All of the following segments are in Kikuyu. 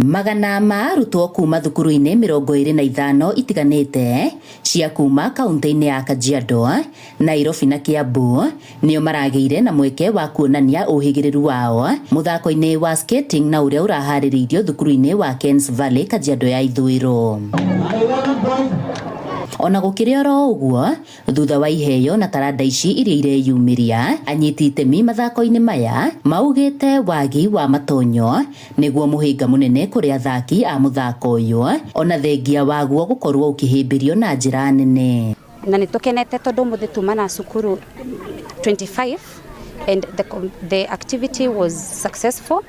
Magana ma arutwo kuma thukuru-inĩ 25 itiganĩte cia kuma kaunti-inĩ ya Kajiado, Nairobi na Kiambu nĩo maragĩire na mweke wa kuonania ũhĩgĩrĩru wao mũthako-inĩ wa skating na ũrĩa ũraharĩrĩirio thukuru-inĩ wa Kens Valley, Kajiado ya Ithũĩro. Ona gũkĩrĩ oro ũguo, thutha wa iheo na taranda ici iria ireyumĩria, anyiti itemi mathako-inĩ maya maugĩte wagi wa matonyo nĩguo mũhĩnga mũnene kũrĩ athaki a mũthako ũyũ, ona thengia waguo gũkorwo ũkĩhĩmbĩrio na njĩra nene. Na nĩ tũkenete tondũ ũmũthĩ tuma na cukuru 25 and the activity was successful.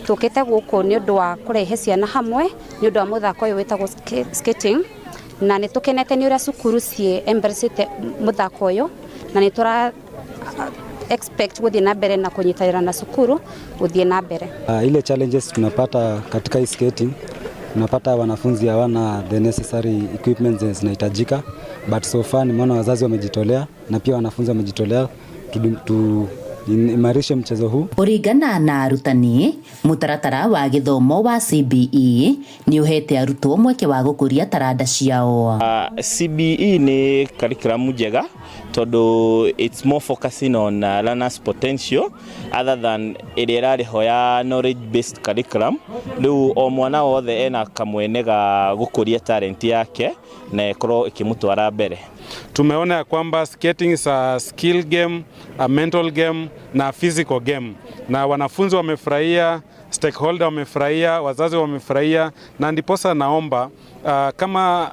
Tũkĩte gũkũ nĩ ũndũ wa kũrehe ciana hamwe nĩ ũndũ wa mũthako ũyũ wĩtagwo skating, na nĩ tũkenete nĩ ũrĩa cukuru ciĩ embracete mũthako ũyũ, na nĩ tũra expect gũthiĩ na mbere na kũnyitanĩra na cukuru gũthiĩ na mbere. Ile challenges tunapata katika hii skating, tunapata wanafunzi hawana the necessary equipment zenye zinahitajika, but so far nimeona wazazi wamejitolea na pia wanafunzi wamejitolea tu imarishe mchezo huu. Kũringana na arutani, mũtaratara wa gĩthomo wa CBE nĩ ũhete arutwo mweke wa gũkũria taranda ciao. CBE nĩ curriculum njega tondũ it's more focusing on learners potential other than ĩrĩa ĩrarĩ ho ya knowledge based curriculum. Rĩu o mwana wothe ena kamwene ga gũkũria talent yake na ĩkorwo ĩkĩmũtwara mbere. Tumeona ya kwamba skating is a skill game, a mental game na physical game, na wanafunzi wamefurahia, stakeholder wamefurahia, wazazi wamefurahia, na ndiposa naomba kama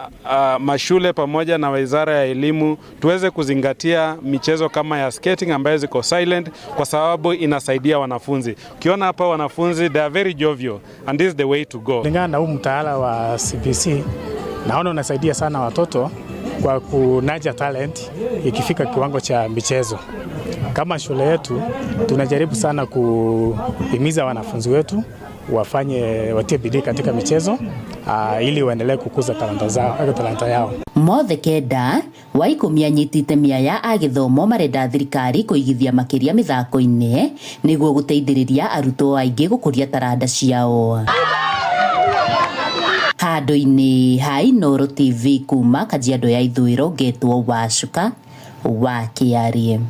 mashule pamoja na Wizara ya Elimu tuweze kuzingatia michezo kama ya skating ambayo ziko silent, kwa sababu inasaidia wanafunzi. Ukiona hapa wanafunzi, they are very jovial and this is the way to go. Kulingana na huu mtaala wa CBC, naona unasaidia sana watoto kwa kunurture talent ikifika kiwango cha michezo. Kama shule yetu tunajaribu sana kuhimiza wanafunzi wetu wafanye, watie bidii katika michezo ili waendelee kukuza talanta zao, talanta yao. Mothe kenda wa 10 anyiti itemi aya a gĩthomo marenda thirikari kũigithia makĩria mĩthako-inĩ nĩguo gũteithĩrĩria arutwo aingĩ gũkũria taranda ciao. Handũ-inĩ ha Inooro TV kuma Kajiado ya Ithũĩro, ngetwo Wacuka wa Kĩarie.